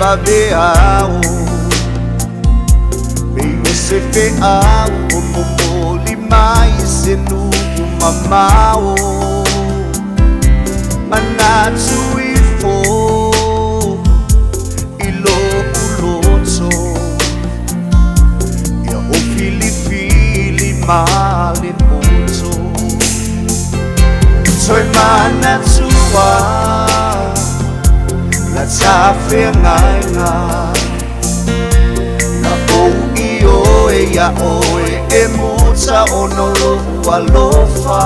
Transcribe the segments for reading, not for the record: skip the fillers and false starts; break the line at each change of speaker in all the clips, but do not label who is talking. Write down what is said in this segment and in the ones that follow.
laveao Pei o se feau o momoli mai se nuu mamao Manatu ifo i lo'u loto Ia ou filifili ma le poto Toe manatua la ta feagaiga Na ou ioe iā oe e muta ona o lo'u alofa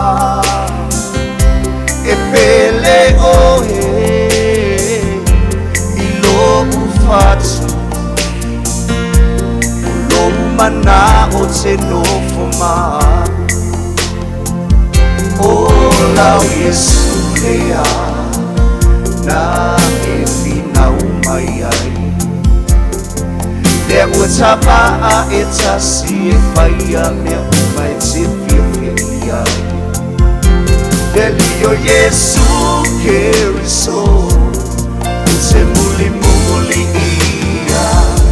E pele oe i lo'u fatu O lou mana'o te nofo ma a'u O lau Iesu lea na e finau mai ai Lea ua tapaa e tasi e faia mea uma e te fiafia i ai Le Alii o Iesu Keriso ou te mulimuli i ai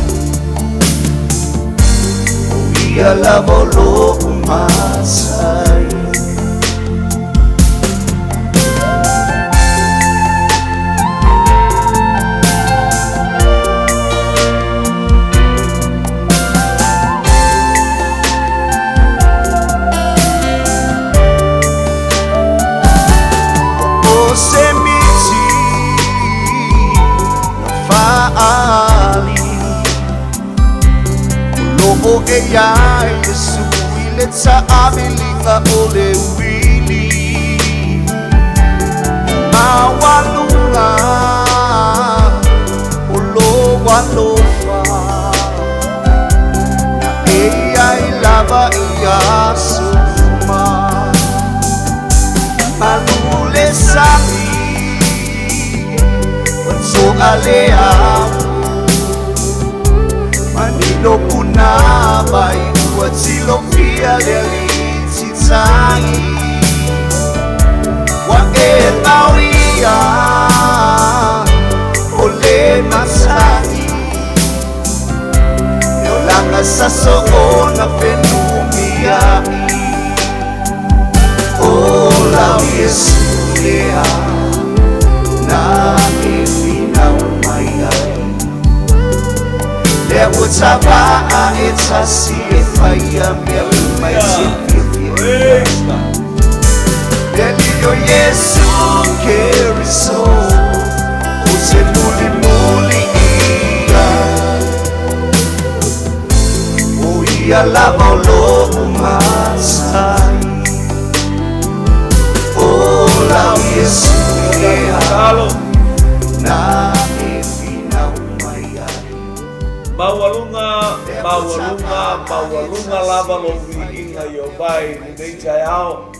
O ia lava o lo'u matai. O se miti na fa'aali O lo'o e iai Iesu i le ta'amiliga o le uili Maualuga o lou alofa Na e iai lava i aso uma Malu le sami ua to'a le ao Manino punavai ua tilofia le Alii titai Ua e mauia o le matagi Le olaga sa soona fenumiai O lau Iesu lea na e finau mai ai Lea ua tapaa e tasi e faia mea uma e te fiafia i ai Le Alii o Iesu Keriso ou te mulimuli i ai O ia lava o lo'u matai O lau Iesu lea na e finau mai ai.
Maualuga, maualuga, maualuga lava lou viiga Ieova i lenei taeao.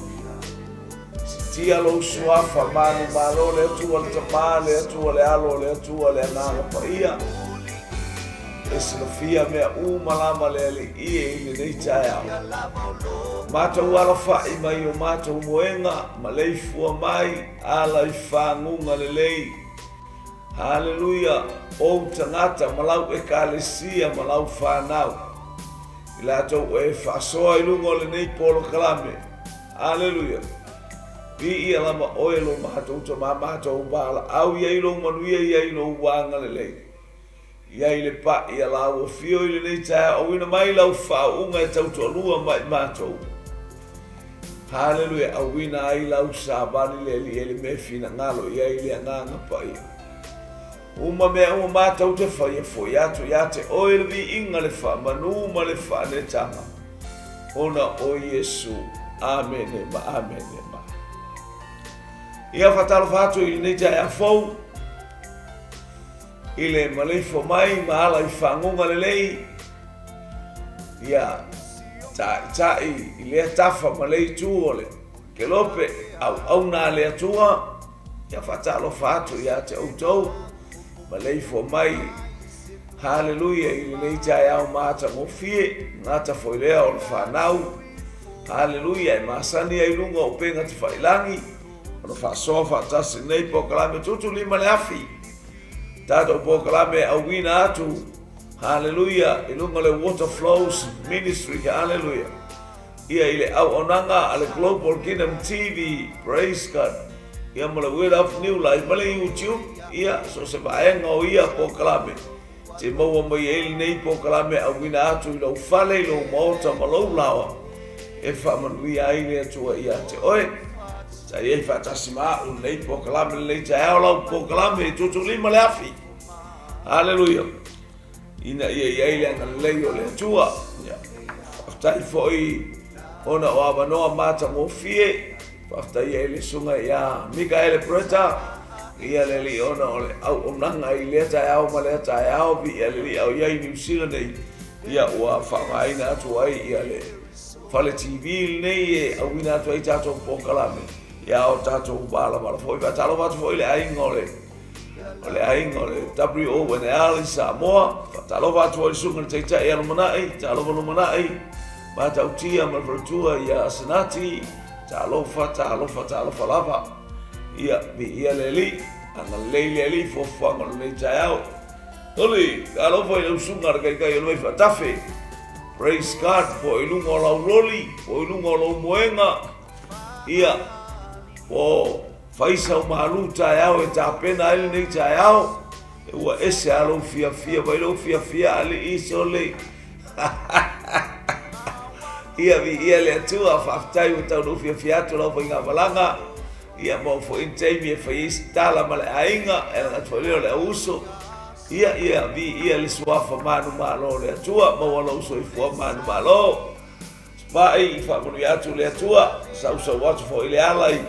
Sitia lou suafa manumalo le Atua le Tama, le Atua le Alo, le Atua le Agaga Paia. E silafia mea uma lava le Alii e i lenei taeao. Matou alafai mai o matou moega, maleifua mai, ala i faguga lelei. Haleluia! Ou tagata ma lau Ekalesia ma lau fanau, i latou e faasoa i luga o lenei polokalame. Haleluia! Viia lava oe lo matou Tama matou valaau i ai lou manuia i ai lou agalelei. I ai le pa'i a lau afio i lenei taeao auina mai lau faauuga e tautoalua ma i matou. Haleluia! Auina ai lau savali le Alii e le mea e finagalo i ai le Agaga Paia. Uma mea uma matou te faia foi atu ia te oe le viiga, le faamanu ma le faanetaga, ona o Iesu. Amene ma amene ma. Ia faatalofa atu i lenei taeao fou i le maleifua mai ma ala i faguga lelei, ia ta'ita'i i lea tafa ma le itu o le kelope auauna a le Atua. Ia faatalofa atu ia te outou maleifua mai, haleluia, i lenei taeao matagofie, gata foi lea o le fanau, haleluia, e masani ai luga o upega tafailagi ona faasoa faatasi nei polokalame tutulima le afi. tatou polokalame e auina atu, haleluia, i luga o le Water Flows Ministry, haleluia, ia i le auaunaga a le Global Kingdom TV, praise God, ia ma le Word of New Life ma le YouTube, ia so o se vaega o ia polokalame, te maua mai ai lenei polokalame auina atu i lou fale, i lou maota ma lou laoa, e faamanuia ai le Atua ia te oe. Sa i ai faatasi ma au lenei polokalame lenei taeao lau polokalame e tuutuulima le afi. Haleluia. Ina ia i ai le agalelei o le Atua. Ia. Faafetai foi ona o avanoa matagofie. Faafetai ai le susuga ia Mikaele Breta, ia le alii ona o le auaunaga i lea taeao ma lea taeao, viia le alii a o i ai i Niu Sila nei, ia ua faaaogaina atu ai ia le fale TV lenei e auina atu ai tatou polokalame, ia o tatou valavala foi. Faatalofa atu foi i le aiga o le o le aiga o le WONL i Samoa. Faatalofa atu foi i le susuga i le Taitai ia Lumanai, talofa Lumanai, Matautia ma le faletua ia Asenati, talofa, talofa, talofa lava. Ia, viia le Alii, agalelei le Alii i fuafuaga o lenei taeao. Toli, talofa i lau susuga i le Taitai o le Vaifaatafe. Praise God, po i luga o lau loli, po i luga o lou moega, ia, po fai sau malu taeao e tapena ai lenei taeao, ua ese a lou fiafia, vai lou fiafia alii sole. Ia viia le Atua, faafetai ua taunuu fiafia atu lau faigamalaga. Ia maua foi ni taimi e fai ai se tala ma le aiga, e ala atu foi lea o le auuso. Ia, ia viia le suafa manumalo o le Atua, maua lou soifua manumalo. Pai, faamanuia atu le Atua, sausau atu foi le ala i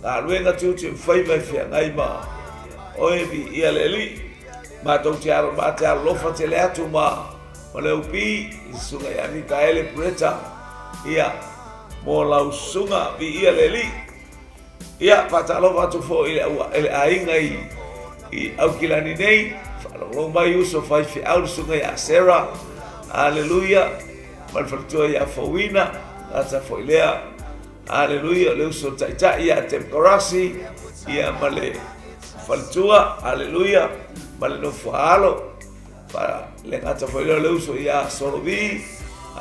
galuega tiute ma faiva e feagai ma oe, viia le Alii. Matou te alo ma te alolofa tele atu ma ma le OP, i le susuga ia Mikaele Bretta, ia, mo lau susuga, viia le Alii. Ia, faatalofa atu foi i le, i le aiga i, i Aukilani nei, faalogologo mai uso faifeau le susuga ia Sarah, aleluia, ma le faletua ia Fauina, gata foi lea, aleluia, o le uso taitai ia Temkarasi, ia ma le faletua, aleluia, ma le nofoaalo, Fa, le gata foi lea o le uso ia Solovi,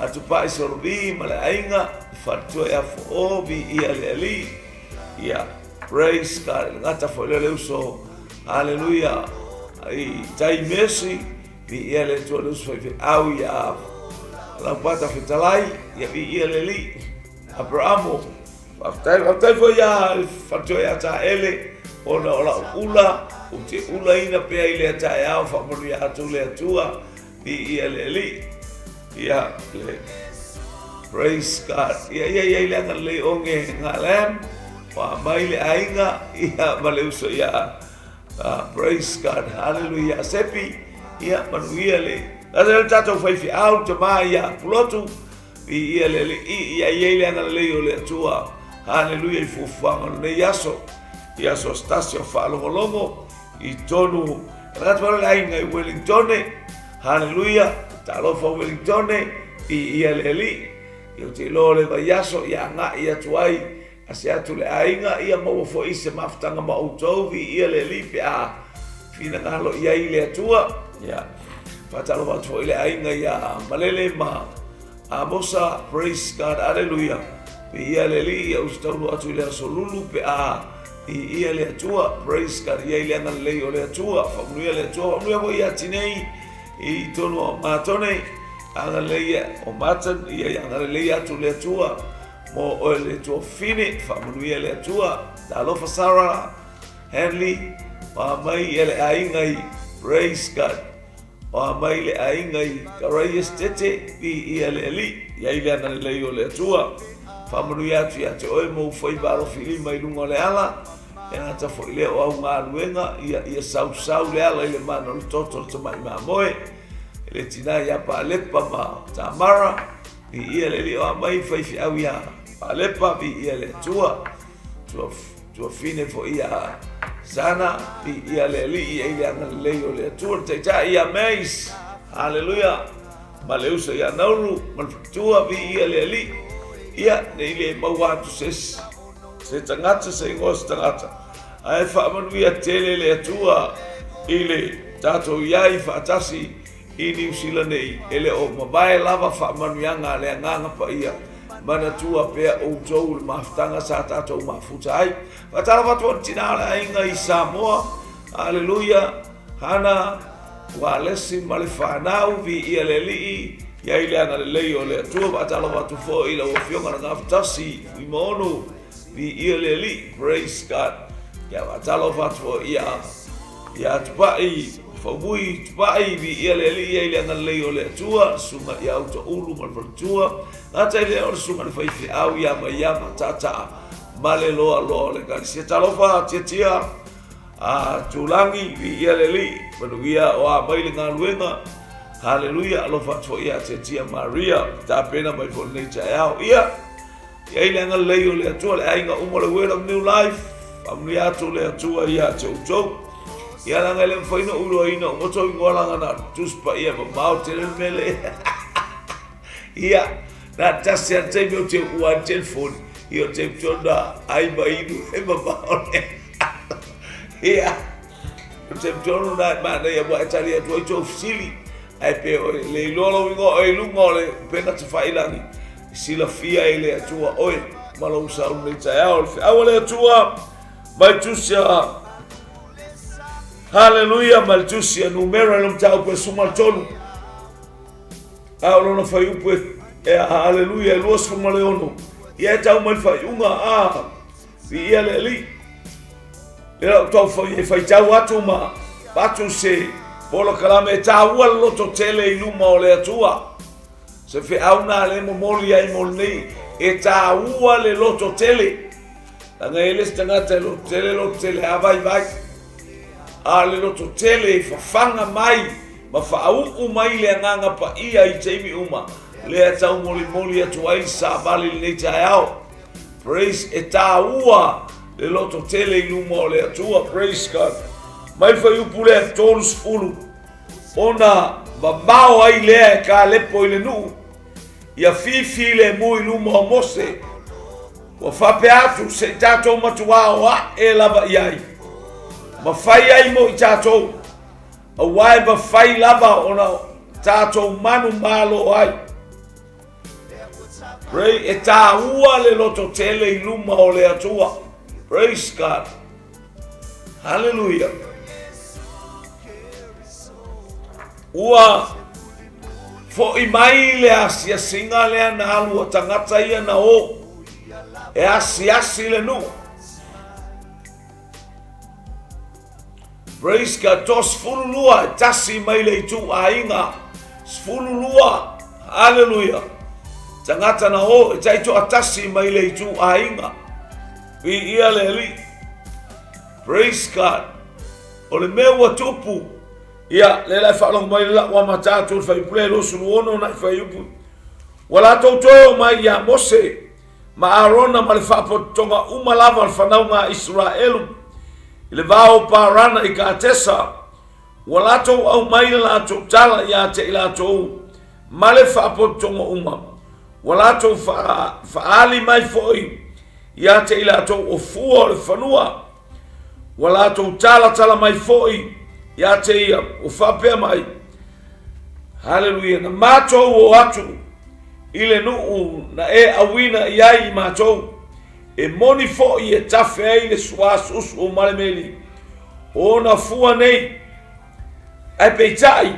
Atupai Solovi ma le aiga, le faletua ia Foo, viia le Alii. Ia, praise God. Le gata foi lea o le uso, haleluia, i Tai Mercy, viia le Atua le uso faifeau ia Laupata Fetalai, ia viia le Alii. Aperamo, Faafetai, faafetai foi ia le faletua ia Taele, ona o lau ula, ou te ulaina pea i lea taeao, faamanuia atu le Atua, viia le Alii. Ia, le Praise God. Ia, ia, ia, i le agalelei o nge ngā lam, wa mai le aiga, ia, ma le uso ia, praise God, hallelujah, Sepi, ia, manuia le, le tatou faifeau, le tama ia Pulotu, Viia le Alii, ia i ai le agalelei o le Atua. Haleluia i fuafuaga o lenei aso. I aso se tasi o faalogologo i tonu. E lagata mai le aiga i Wellingtone. Haleluia, talofa Wellingtone, viia le Alii. Ia ou te iloa o le vaiaso ia agai atu ai ase atu le aiga, ia maua foi se mafutaga ma outou, viia le Alii pe a finagalo i ai le Atua. Ia, faatalofa atu foi le aiga ia Malele ma Amosa, praise God, aleluia. Viia le Alii, ia ou taunuu atu i le aso Lulu pe a viia le Atua, praise God, i ai le agalelei o le Atua, faamanuia le Atua, faamanuia foi ia Tinei i tonu o Matone, agalelei o Martin, ia agalelei atu le Atua. Mo oe le Atua Fine, faamanuia le Atua. Talofa Sarah Hanley, oa mai ia le aiga i Praise God. Oa mai le aiga i Karaias Tete, viia le Alii, i ai le agalelei o le Atua. Faamanuia atu ia te oe ma ou faiva alofilima i luga o le ala, e gata foi lea o au galuega, ia, ia sausau le ala i le mana o le toto o le tamai mamoe, i le tina ia Palepa ma Tamara, Viia le Alii o aumai faifeau ia Palepa, viia le Atua. Tuafine foi ia Sana, viia le Alii ai le agalelei o le Atua, le Taitai ia Mace, haleluia, ma le uso ia Nauru, ma le faletua, viia le Alii. Ia, nei le maua atu se isi, se tagata, se igoa o se tagata, ae faamanuia tele le Atua i le. Tatou i ai faatasi i Niu Sila nei, e le o mavae lava faamanuiaga a le Agaga Paia, manatua pea outou le mafutaga sa tatou mafuta ai. Faatalofa atu ai le tina o le aiga i Samoa, Aleluia, Hana, Ualesi ma le fanau, viia le Alii, i ai le agalelei o le Atua. Faatalofa atu foi i lau Afioga le Gafatasi, Fuimaono, Viia le Alii, praise God. Ia faatalofa atu foi ia ia Tupai, Faumui Tupai, viia le Alii ai le agalelei o le Atua, susuga ia Utaulu ma le faletua, gata i lea o le susuga le faifeau ia Maiava Taataa ma le loaloa o le Ekalesia. Talofa Tiatia a Tulangi, viia le Alii, manuia o a mai le galuega. Haleluia, alofa atu foi ia Tiatia Maria, tapena mai foi lenei taeao. Ia, I ai le agalelei o le Atua, le aiga uma o le Word of New Life, faamanuia atu le Atua ia te outou. Ia leaga e le mafai ona ou iloaina uma tou igoa leaga na Tusi Paia mamao tele le mea lea. Ia, na tasi lava le taimi ou te uua ai le telefoni, ia o le taimi tonu na ai ma inu e mamao le. Ia, o le taimi tonu na e manaia ua e tali atu ai tou fesili, ae pe o le iloa lou igoa oe i luga o le upega tafailagi, Silafia e le Atua oe ma lou sau lenei taeao. Le feau a le Atua mai tusi a Haleluia mai le tusi a Numera i le mataupu e 13. A o lona fuaiupu e Haleluia e 26. Ia e tau mai le faaiuga a viia le Alii. Le lau tau fai e faitau atu ma avatu se polokalame e taua le loto tele i luma o le Atua. Se feau na le momoli ai mo lenei e taua le loto tele. Leaga e le se tagata e loto tele, loto tele a vaivai. A le loto tele e fafaga mai ma faauu mai le agaga paia i taimi uma. Lea tau molimoli atu ai le savali lenei taeao. Praise e taua le loto tele i luma o le Atua. Praise God. Mai fuaiupu lea 30. Ona mamao ai lea e Kalepo i le nuu, ia fifilemu i luma o Mose. Ua faapea atu, Se i tatou matuā o ae lava i ai, ma fai ai mo i tatou, aua e mafai lava ona tatou manumalo ai. Pray, e tāua le loto tele i luma o le Atua. Praise God. Hallelujah. Ua fo'i mai le asiasiga lea na alu a tagata ia na o e asiasi le nuu. Praise God. 32 e tasi mai le itu aiga. 12. Hallelujah. Tagata na o e taitoatasi mai le itu aiga. Viia le Alii. Praise God. O le mea ua tupu, ia, lea la e faalogo mai le lau amata atu le fuaiupu lea e 26 nai fuaiupu. Ua latou toe o mai ia Mose ma Arona ma le faapotopotoga uma lava o le fanauga a Isaraelu i le va o Parana i Katesa, ua latou aumai le latou tala ia te i latou ma le faapotopotoga uma, ua latou faaali mai foi ia te i latou o fua o le fanua, ua latou talatala mai foi ia te ia, ua faapea mai, Haleluia, na matou o atu i le nuu na e auina i ai i matou, e moni foi e tafe ai le suasusu o malemeli o ona fua nei, ae peitai,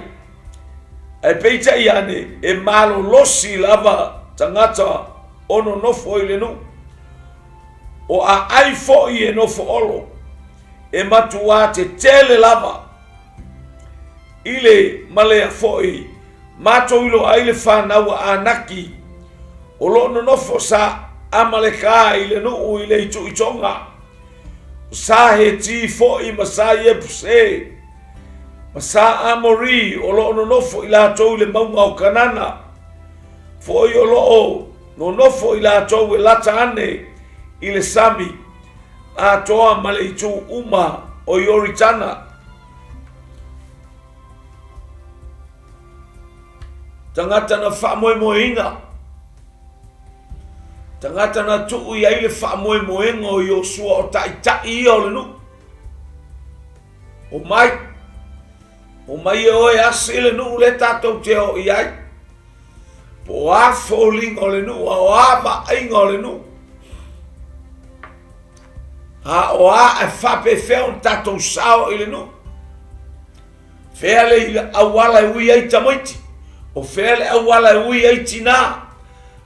ae peitai ane, e malolosi lava tagata o nonofo i le nuu, o aai foi e nofo olo, e matuā tetele lava i le malea foi matou iloa ai le fanau a Anaki o lo o nonofo sa Amaleka i le nuu i le itu i Tonga, o sa Heti foi ma sa Iepuse ma sa Amori o lo o nonofo i latou i le mauga o Kanana foi o lo o nonofo i latou e lata ane i le sami atoa ma le itu uma o Ioritana. Tagata na faamoemoeina, tagata na tuu i ai le faamoemoega o Iosua o taitai ia o le nuu. O mai. Omai e oe asi le nuu lea tatou te o i ai. Po o a foliga o le nuu, a o a vaaiga o le nuu. A o a e faapefea ona tatou sao i le nuu. Fea le auala e ui ai tamaiti, o fea le auala e ui ai tinā,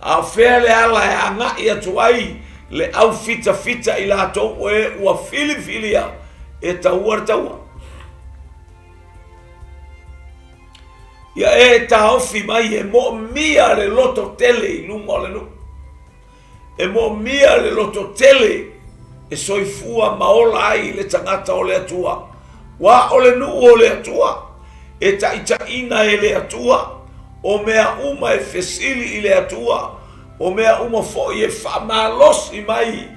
a o fea le ala e agai atu ai le au fitafita i latou o e ua filifilia e taua le taua. Ia e taofi mai e moomia le loto tele i luga o le nuu. E moomia le lototele e soifua ma ola ai le tagata o le Atua. Ua o le nuu o le Atua, e taitaiina e le Atua, o mea uma e fesili i le Atua, o mea uma foi e faamalosi mai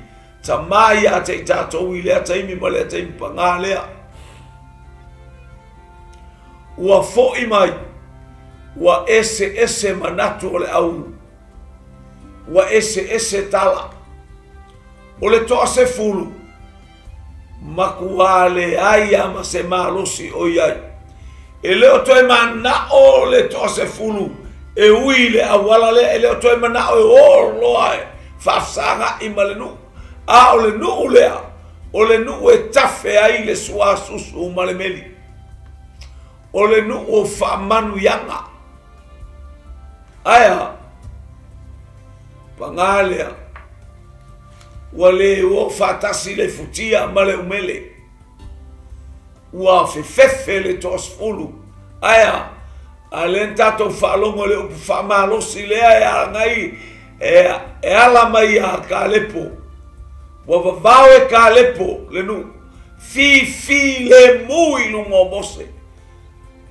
Tama ia te i tatou i lea taimi ma lea taimi pagā lea. Ua foi mai, ua eseese manatu o le au Ua eseese tala. O le toasefulu, makuā leai lava ma se malosi o i ai. E le o toe manao le toasefulu e ui i le auala lea, e le o toe manao e o loa e faafesaga'i ma le nuu. A o le nuu lea, o le nuu e tafe ai le suasusu ma le meli. O le nuu o faamanuiaga. Ae a? Pagā lea, ua le o faatasi le futia ma le umele. Ua fefefe le toasefulu. Ae a? A lea na tatou faalogo i le upu faamalosi lea e agai e ala mai ia Kalepo. Ua vavao e Kalepo le nuu, fifilemu i luga o Mose.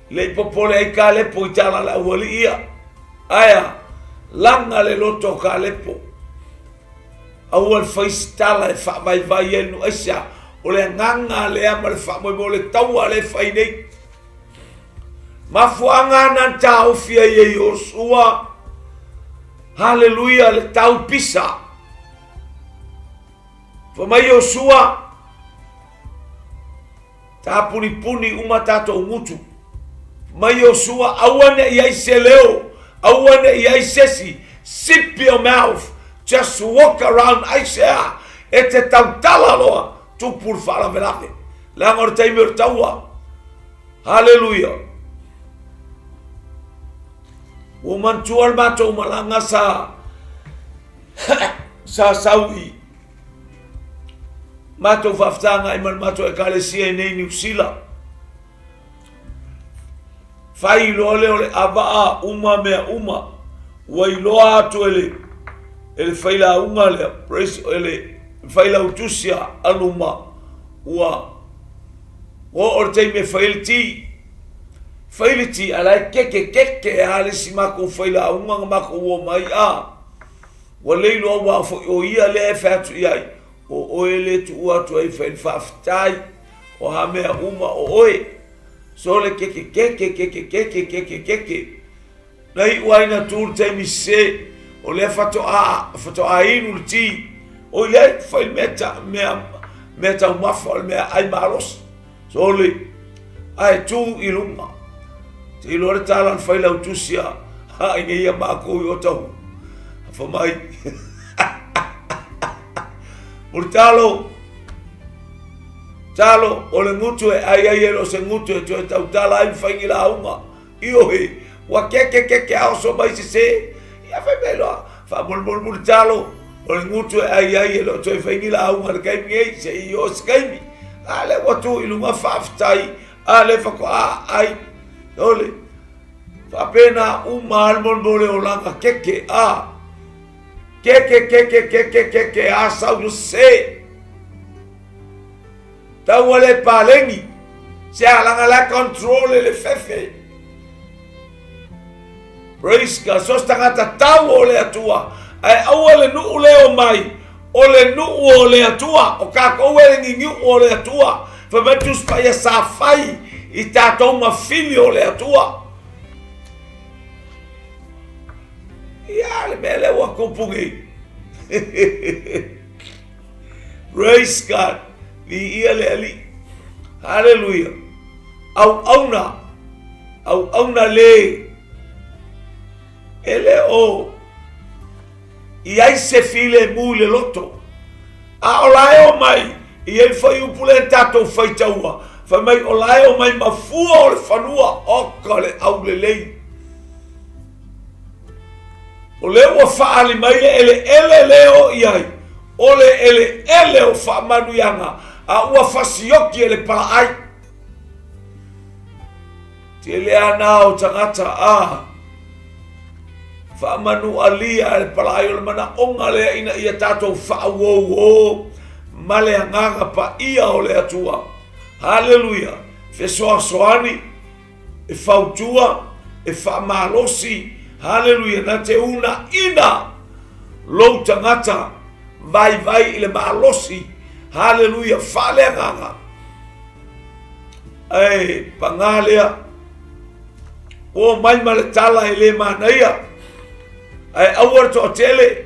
Le i popole ai Kalepo i tala a le aualii ia. Ae a? Laga le loto o Kalepo. Aua le fai se tala e faavaivai ai le nuu. Aisea? O le agaga lea ma le faamoemoe o le taua lea e fai nei. Mafuaaga na taofi ai e Iosua. Haleluia, le tau pisa. Fai mai Iosua, Tapunipuni uma tatou gutu. Mai Iosua, aua ne i ai se leo, aua ne i ai sesi, zip your mouth, just walk around, aisea, e te tautala loa, tupu le faalavelave. Leaga o le taimi o le taua. Haleluia. Ua manatua le matou malaga sa sa sau i Matou faafetaga ai ma le matou ekalesia i nei Niu Sila. Fai loa lea o le avaa uma mea uma. Ua iloa atu e le, e le failauga lea, praise, e le failautusi a Aluma, ua oo le taimi e fai le ti. Fai le ti, a la e keke keke a le isi makou failauga na makou o mai a. Ua lei loa aua foi o ia lea e fai atu i ai, o oe le tuu atu ai fai le faafetai, o a mea uma o oe. Sole keke keke keke keke keke keke. Na iu ai na tu le taimi sese, o lea faatoa, faatoa inu le ti. Oi leai, fai le mea, ta, mea, mea taumafa o le mea ai malosi. Sole, ae tu i luga. Te iloa le tala na fai lau tusi a, a i nei a mākou i Otahuhu. A fa mai. Mulitalo, talo, o le gutu e ai ai e lo se gutu e toe tautala ai mawhai ni lauga. Ioe, ua keke keke a oso mai sese. Ia fai mai loa, faamolemole talo, o le gutu e ai ai e le o toe fai ni lauga le kaimi nei, se i o se kaimi. A le ua tu i luga faafetai, a le faatoa ai. Ole, faapena uma a le molemole o lana keke, a. Keke keke keke keke a sau se. Taua le paleni. Se alaga la control le fefe. Praise God. So se tagata tau o le Atua. Ae aua le nuu le o mai. O le nuu o le Atua. O kākou e le niniu o le Atua. Fai mai Tusi Paia sa fai i tātou mafili o le Atua. Ia le mea lea ua tupu nei. Praise God. Viia le Alii. Haleluia. Auauna. Auauna le e le o i ai se filemu i le loto. A o la e omai, e i ai le fuaiupu lea na tatou faitaua, fai mai o la e omai ma fua o le fanua, oka le aulelei. O lea ua faaali mai le eleele lea o i ai, o le eleele o faamanuiaga, a ua fasioki e le palaai. Tele a na o tagata a faamanualia e le palaai o le manaoga lea ina ia tatou faauouo ma le agaga paia o le Atua. Haleluia! Fesoasoani, e fautua, e faamalosi, haleluia, na te unaina lou tagata vaivai i le malosi, haleluia, faaleagaga. Ae pagā lea, ua omai ma le tala e le manaia, ae aua le toatele.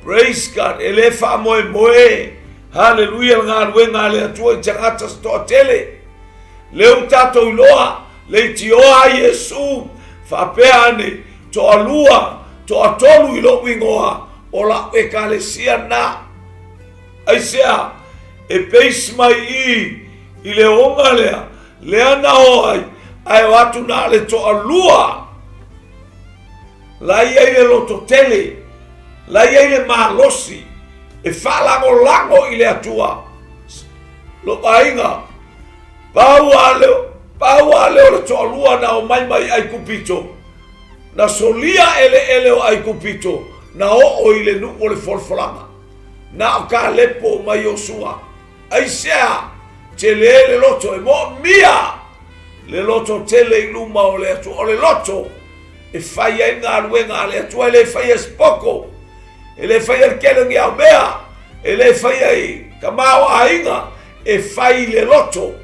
Praise God, e le faamoemoe, haleluia, le galuega a le Atua i tagata se toatele. Lea ua tatou iloa, leitioa a Iesu, faapea ane, toalua, toatolu i lou igoa, o lau ekalesia na. Aisea? E base mai i i le oga lea, lea na o ai, ae o atu na o le toalua. La i ai le lototele, la i ai le malosi e faalagolago i le Atua. Lou aiga, pau a leo, pau a leo le toalua na omai mai Aikupito, na solia eleele o Aikupito, na oo i le nuu o le folafolaga. Na o Kalepo ma Iosua. Aisea? Tele le loto e moomia le loto tele i luma o le Atua. O le loto e fai ai galuega a le Atua, e le faia e se poko, e le faia e le kele o ni ao mea, e le faia i tamaoaiga, e fai i le loto.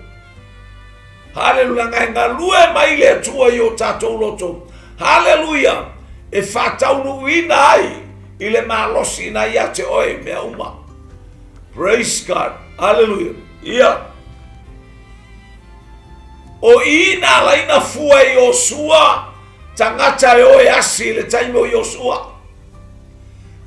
Haleluia, leaga e galue mai le Atua i o tatou loto. Haleluia, e faataunuuina ai i le malosi ina ia te oe mea uma. Praise God. Haleluia. Ia. O i na ala ai na fua e Iosua tagata e o e asi i le taimi o Iosua.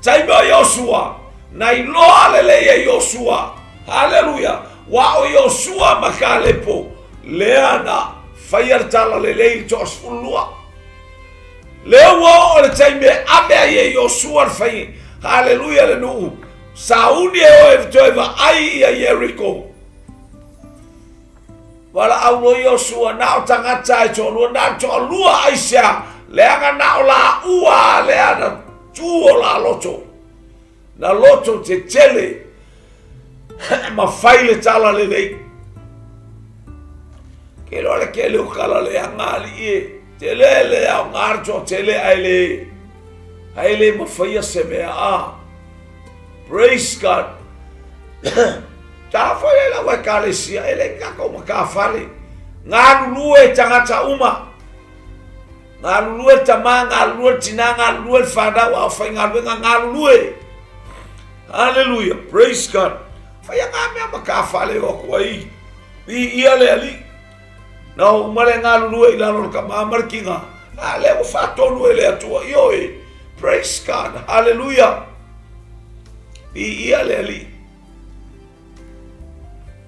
Taimi o Iosua, na iloa lelei e Iosua. Haleluia. Ua o Iosua ma Kalepo, lea na faia le tala lelei i le toasefululua. Lea ua oo le taimi e ave ai e Iosua le fai, haleluia le nuu, sauni e o e toe vaai ia Ieriko. Valaau loa Iosua, na o tagata e toalua, na o toalua aisea, leaga na o laua lea na tu o la loto. Na loto tetele ma fai le tala lelei. Ke loa le kele o kala le anga alii e. Tele le ao ngā le toa tele ae le ae le mawhaia se mea a. Praise God. Tā whai ai lau ekalesia e le kako ma ka whare. Ngā lulue tangata uma. Galulue le tama, galulue le tina, galulue le whanau, a o whaigaluega, galulue. Hallelujah, praise God. Whai ngā mea ma ka whale o aku ai. I ia le ali. Na o uma le galulue i lalo le kama ma le kinga. A le ua whātonu e le atua i oe. Praise God, hallelujah. I ia le ali.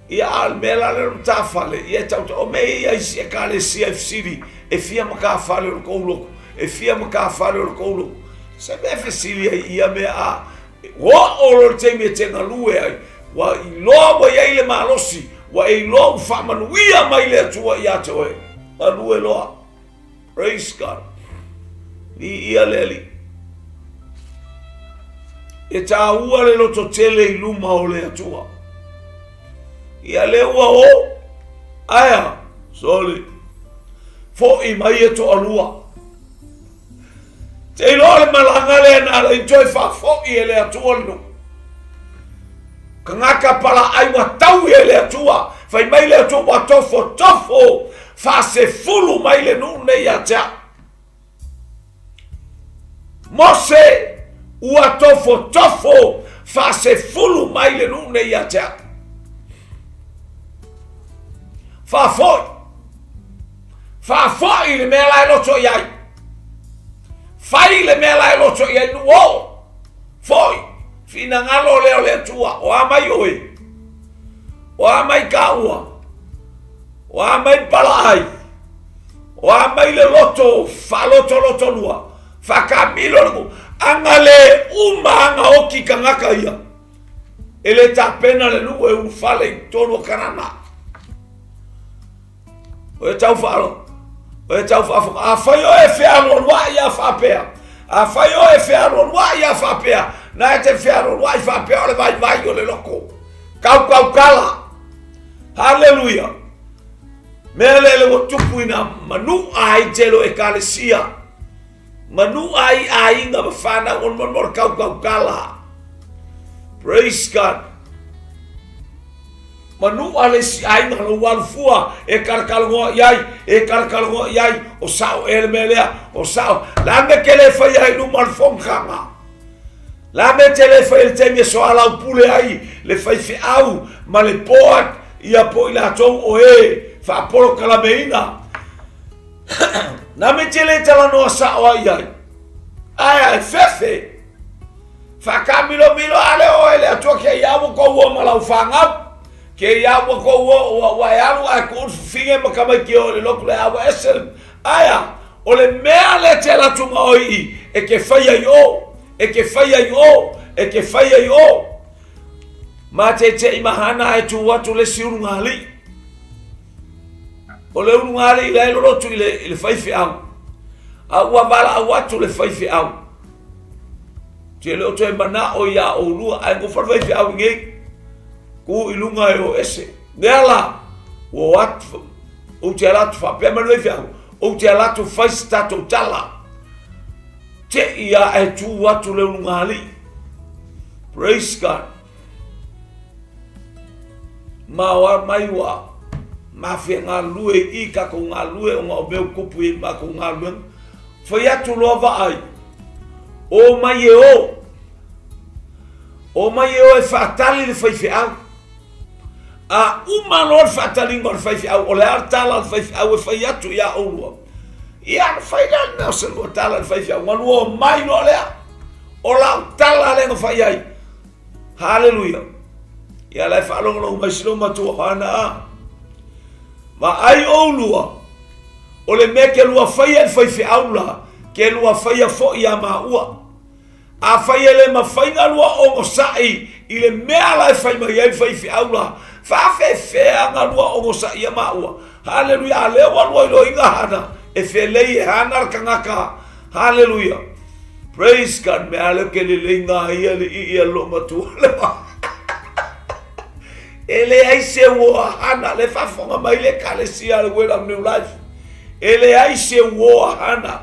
Ia, a o le mea la lea o le matafale, ia e tau, o mea ia isi ekalesia e fesili, e fia matafale o le kou lotu, e fia matafale o le kou lotu. Se mea e fesili ai ia mea a, ua oo loa le taimi e te galue ai, ua iloa ua i ai le malosi, ua e iloa ua faamanuia mai le Atua ia te oe. Galue loa. Praise God. Viia le Alii. E tāua le loto tele i luma o le Atua. Ia le ua o. Aia, sorry. Fo'i mai e toalua. Te iloa le malaga lea na ala i toe faafo'i e le Atua le nuu. Kagaka palaai ua taui e le Atua. Fai mai le Atua ua tofotofo faasefulu mai le nuu nei ia te au. Mose ua tofotofo faasefulu mai le nuu nei ia te au. Faafoi. Faafoi le mea la e loto i ai. Fai le mea la e loto i ai nuu oo. Foi, finagalo lea o le Atua, o a mai oe? O a mai kāua? O a mai palaai? O a mai le loto faalotolotolua? Faakamilo le aga le uma aga oki tagata ia. E le tapena le nuu e ulufale i totonu o Kanana. O e tau faalo, o e tau faafofoga. Afai oe e fealualuai a faapea, afai oe e fealualuai a faapea, na e te fealualuai faapea o le vaivai o le loko. Kaukaukala. Haleluia. Mea lea le ua tupu ina manu'a ai tele o ekalesia, manu'a ai aiga ma fanau ona mo le kaukaukala. Praise God. Manu'a le isi aiga lou alu fua e kalakalanoa i ai, e kalakalanoa i ai, o sa'o ea le mea lea, o sa'o. Le a le mea e te le faia ai i luma o le fonotaga? Le a le mea e te le faia i le taimi e soalaupule ai le faifeau ma le board ia po o i latou o e faapolokalameina? Le a le mea e te le talanoa sa'o ai i ai? Ae a e fefe. Faakaamilomilo ale oe le Atua ke ia ua kou o ma lau fanau. Ke ia ua kou o ua ua e alu ae kuʻu le fifine ma tamaiti o le lotu le a ua ese le ae a o le mea le te alu atu ma oe i e ke faia i o e ke faia i o e ke faia i o ma te te i mahana ae tu atu le isi ulugalii. O le ulugalii la e lolotu i le, i le faifeau a ua valaau atu le faifeau. Te le o toe manao iā ʻolua, ae nofo le faifeau i nei, kū i luga e o ese. Mea la, ua o atu, ou te ala atu faapea mai le faifeau, ou te ala atu fai se tatou tala. Te i a e tū atu le ulugalii. Praise God. Ma o a mai ua mafia galulue i i tatou galulue ona o mea ua tupu i matou galuega. Fai atu loa vaai, o mai e o, o mai e o e faatali le faifeau. A uma loa le faataliga o le faifeau, o le a le tala a le faifeau e fai atu iā ʻolua? Ia, ona fai lea le mea o se lua tala i le faifeau, ona lua omai loa lea. O lau tala lea na fai ai. Haleluia. Ia la e faalogologo mai si lou matua o Hana a. Vaai ʻolua, o le mea ke lua faia i le faifeau la, ke lua faia foʻi iā māua. Afai e le mafai na lua ogosaʻi i le mea la e fai mai ai le faifeau la, faafefea na lua ogosaʻia māua. Haleluia, a lea ua lua iloaina Hana, e felei e Hana le tagata. Haleluia. Praise God, mea lea ke lelei ngā ia le i ia lou matua le wā. E leai se uo a Hana, le faafofoga mai le Ekalesia a le Word of New Life. E leai se uo a Hana.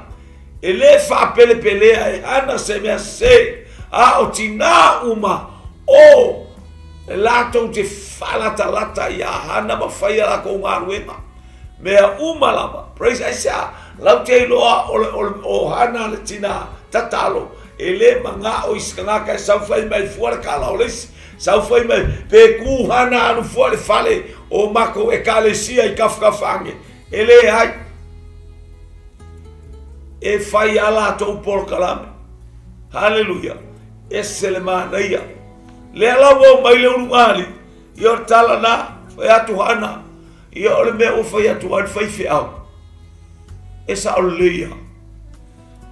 E le faapelepelea e Hana se mea sese, a o tinā uma o latou te faalatalata iā Hana ma fai a latou galuega. Mea uma lava. Praise Aisea, lau te iloa o, le, o, le, o Hana le tinā tatalo, e le magao i se tagata e sau fai mai fua le kala o le isi. Sau fai mai, pe kū hana alu fua i le fale o makou ekalesia i Kafakafa-age. E leai. E fai a latou polokalame. Haleluia. Ese le manaia. Lea la ua omai le ulugalii. Ia o le tala na, fai atu hana. Ia o le mea ua fai atu ai le faifeau. E sao lelei ia.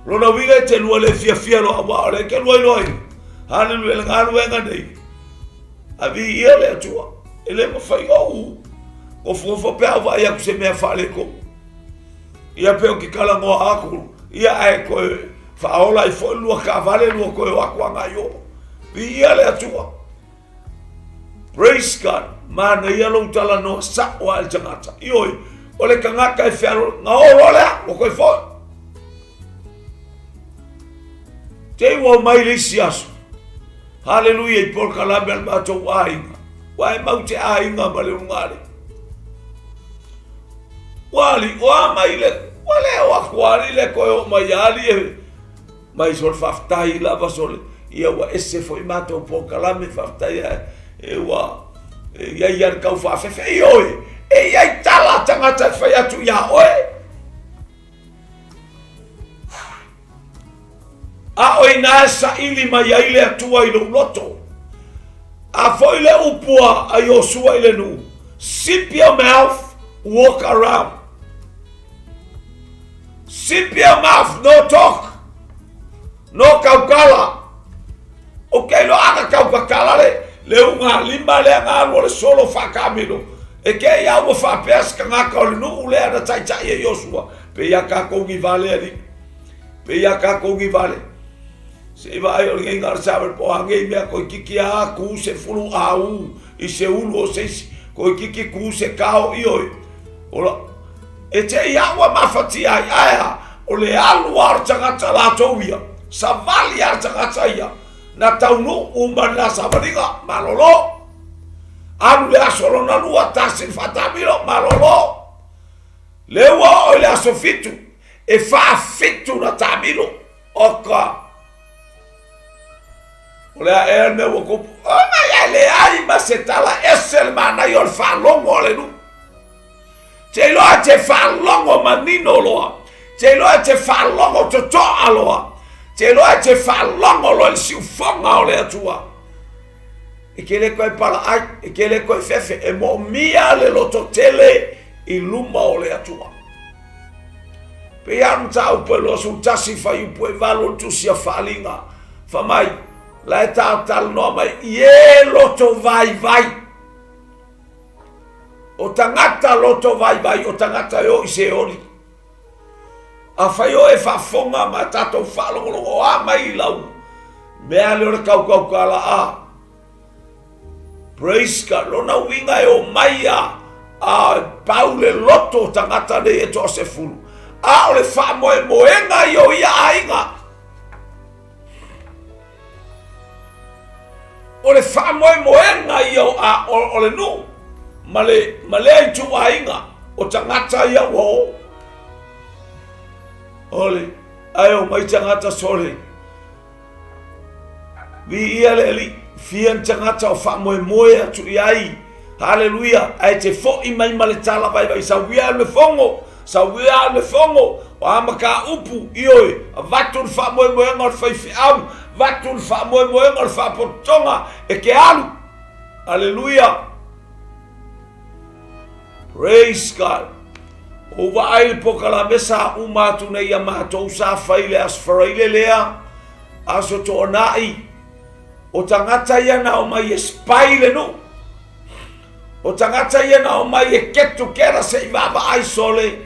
Lona uiga e te lua le fiafia loa aua o lea e te lua iloa ai. Haleluia le galuega nei. A viia le Atua. E le mafai ou nofonofo pe a ou vaai atu se mea faaletonu. Ia pe ou te talanoa atu, ia ae toe faaola ai foi lua taavale lua toe o atu agai o. Viia le Atua. Praise God. Manaia lou talanoa sa'o a i le tagata. Ioe, o le tagata e fealo, na oo loa lea, ua toe foi. Te i ua omai le isi aso. Haleluia i polokalame a le matou aiga. Ua e mau te aiga ma le ulugalii. Ua ali, ua mai le, ua le o atu ali le toe oo mai ali e Mai sole faafetai lava sole ia ua ese foi matou polokalame faafetai ae e ua e i ai lava le tau faafefe. Ioe, e i ai tala a tagata e fai atu iā oe. i ina e saili mai ai le Atua i lou loto. A foi le upu a Iosua i le nuu, Zip your mouth, walk around. Zip your mouth, no talk. No kaukala. O ke iloa a ka kaukakala le, le ugalima lea na alu o le solo faakamilo. E ke ia ua faapea se tagata o le nuu lea na taitai e Iosua. Pe ia kākou ni vale alii. Pe ia kākou ni vale. Se i vaai o lenei na o le sawe po a nei mea koititi a ku se fulu a u i se ulu o se isi. Koititi ku se kao ioi. Ola, e te ia ua mafatia ai ae a, o le alu a o le tagata latou ia, savali a le tagata ia, na taunuu ma le la savaliga, malolo. Alu le aso lona lua, tasi le faatamilo, malolo. Le ua oo i le aso fitu, e faafitu na taamilo. Oka. O le a ea le mea ua tupu. Ona ia e leai ma se tala ese le manaia o le faalogo a le nuu. Te iloa e te faalogo manino loa. Te iloa e te faalogo totoa loa. Te iloa e te faalogo loa i le siufoga o le Atua. E ke le koe palaai, e ke le koe fefe, e moomia le lototele i luma o le Atua. Pei lava o le mataupu e 21 fuaiupu e 8 o le Tusi a Faaaliga, fai mai, La e talanoa mai i e loto vaivai. O tagata loto vaivai, o tagata e o i Seoli. Afai oe e faafofoga ma tatou faalogologoa mai i lau mea lea o le kaukaukala'a. Praise God. Lona uiga e omai a a pau le loto o tagata nei e toasefulu. A o le faamoemoega ia o ia aiga. O le faamoemoega ia o, a, o, o le nuu ma le, ma lea ituaiga o tagata ia ua o. Ole, ae omai tagata sole. Viia le Alii, fia ni tagata o faamoemoe atu i ai. Haleluia, ae te fo'i mai ma le tala vaivai, sauia le fogo, sauia le fogo, o a mataupu, ioe, avatu le faamoemoega o le faifeau, avatu le faamoemoega o le faapotopotoga, e te alu. Haleluia. Praise God. Ua ou vaai i le polokalame sa uma atu nei ia matou sa fai i le Aso Faraile lea, Aso Toonai, o tagata ia na omai e spy le nuu. O tagata ia na omai e get together se i vaavaai sole,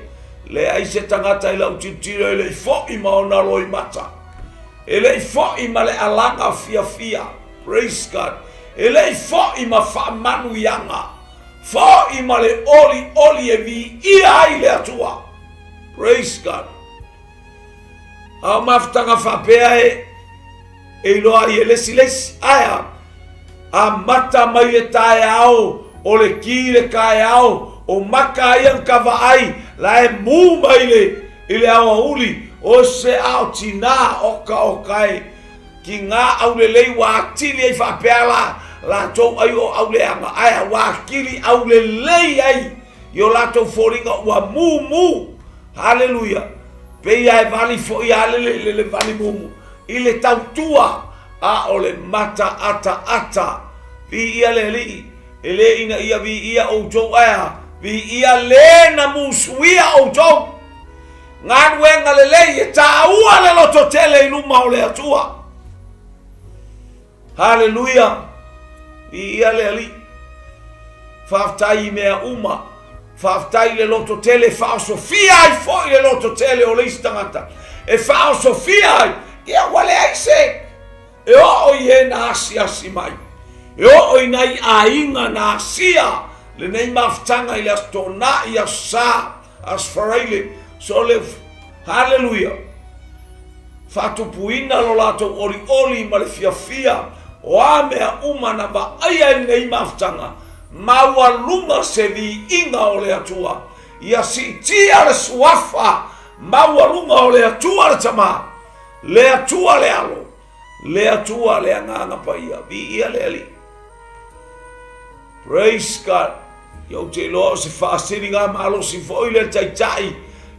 leai se tagata i lau tilotilo e le i fo'i ma ona loimata. E le i fo'i ma le alaga fiafia. Praise God. E le i fo'i ma faamanuiaga. Fo'i ma le olioli e viia ai le Atua. Praise God. A o mafutaga faapea e e iloa ai e le isi le isi. Ae a? Amata mai le taeao o le ki le taeao o maka ai ang ka vaai la e mu mai le i le aoauli o se ao tinā oka oka e Ki ngā aulelei ua atili ai faapea la latou ai o auleaga, ae ua atili aulelei ai i o latou foliga ua mumu. Haleluia! Pei a e vali foi a le, le, le vali mumu i le tautua, a o le mata ataata. Viia le Alii, e le ina ia viia outou, ae a? Viia le na musuia outou. Galuega lelei e taua le lototele i luma o le Atua. Haleluia! Viia le Alii. Faafetai i mea uma. Faafetai i le lototele e faaosofia ai foi le lototele o le isi tagata. E faaosofia ai. Ia ua leai se e oo i e na asiasi mai. E oo i nai aiga na asia lenei mafutaga i le Aso Toonai, Aso Sa, Aso Faraile, sole, haleluia, faatupuina lo latou olioli ma le fiafia o a mea uma na vaaia ai lenei mafutaga, maualuga se viiga o le Atua, ia siitia le suafa maualuga o le Atua le Tama, le Atua le Alo, le Atua le Agaga Paia. Viia le Alii. Praise God. Ia ou te iloa o se faasiliga malosi foi le taitai,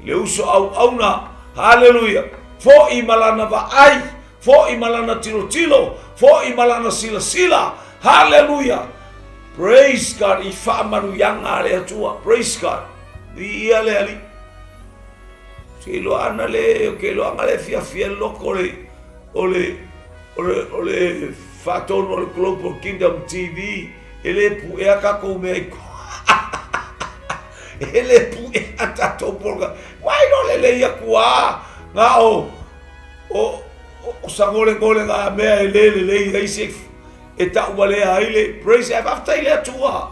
le uso auauna. Haleluia. Foi ma lana vaai. Foʻi ma Lana tilotilo, foʻi ma Lana silasila. Haleluia! Praise God i faamanuiaga a le Atua. Praise God. Viia le Alii. Ke iloa ana le, ke iloa ana le fiafia le loko o le, o le, o le, o le faatonu o le Global Kingdom TV, e le puʻea tatou mea i e le puʻea tatou polokalame. Wai no lelei atu a, na o, o, o sagolegole ngā mea e le lelei ai se e tauvalea ai le praise. Ae faafetai i le Atua.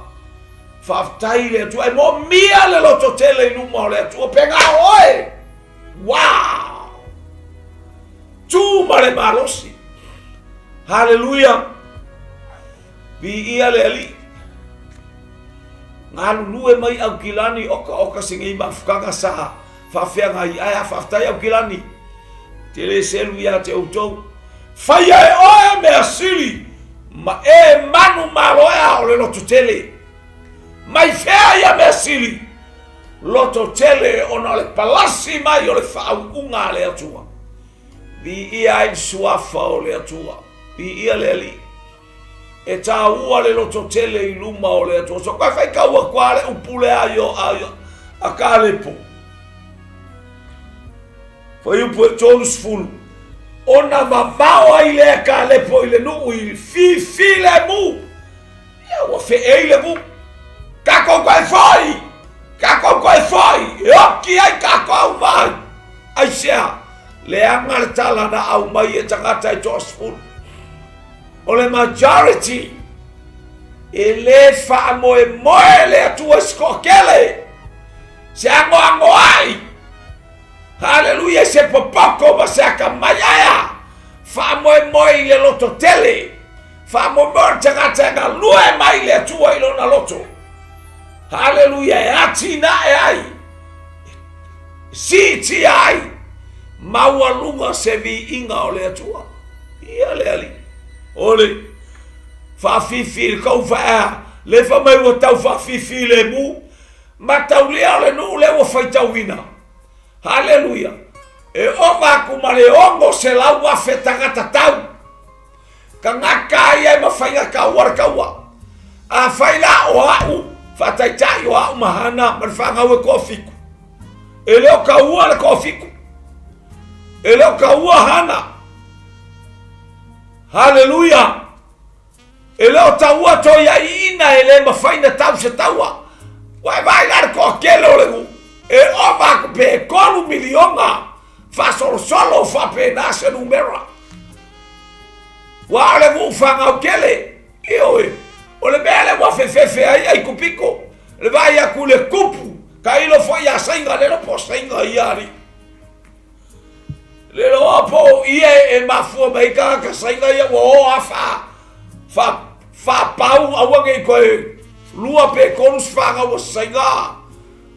Faafetai i le Atua. E moomia le lototele i luma o le Atua. Pe na o oe. Wow! Tu ma le malosi. Haleluia. Viia le Alii. Galulue mai Aukilani oka oka se nei mafutaga sa faafeagai ai. A faafetai Aukilani. Te le selu ia te outou. Faia e oe mea sili ma e manu maloea o le lototele. Mai fea ia mea sili? Lototele ona o le palasi mai o le faauuga a le Atua. Viia ai le suafa o le Atua. Viia le Alii. E taua le lototele i luma o le Atua. So koe faitau atu a le upu lea i o a, a Kalepo. Fuaiupu e 30. Ona vavao ai lea Kalepo i le nuu i fifilemu. Ia ua feei le nuu. Tatou toe foi! Tatou toe foi! E oki ai tatou mai! Aisea? Leaga le tala na aumai e tagata e toasefulu. O le majority e le faamoemoe le Atua i se toatele, se anoanoai. Haleluia, se popoto ma se atamai aea. Faamoemoe i le lototele. Faamoemoe le tagata e galue mai le Atua i lona loto. Haleluia, e atinae ai, e siitia ai, maualuga se viiga o le Atua. Ia le Alii. O le faafifi le kou faea, le fai mai ua tau faafifi le mu, mataulia o le nuu lea ua faitauina. Haleluia. E ova atu ma le 600,000 tagata tau. Tagata ia e mafai na taua le taua. Afai la o au, faataitai o au ma Hana ma le fanau e toafitu. E le o taua le toafitu. E le o taua Hana. Haleluia! E le o taua toiaiina e le mafai na tau se taua. Ua e vaai la le toatele o le nuu. E ova atu pe 3 miliona faasolosolo faapena se numera. Ua o le nuu fanau tele. Ioe, o le mea lea ua fefefe ai Aikupito, le vaai atu i le tupu, tailo foi ia Saina, le iloa po o Saina ia alii. Le iloa po o ia e mafua mai ai tagata Saina ia ua o a fa, fa, faapau aua ne i toe lua pe tolu se fanau a Saina.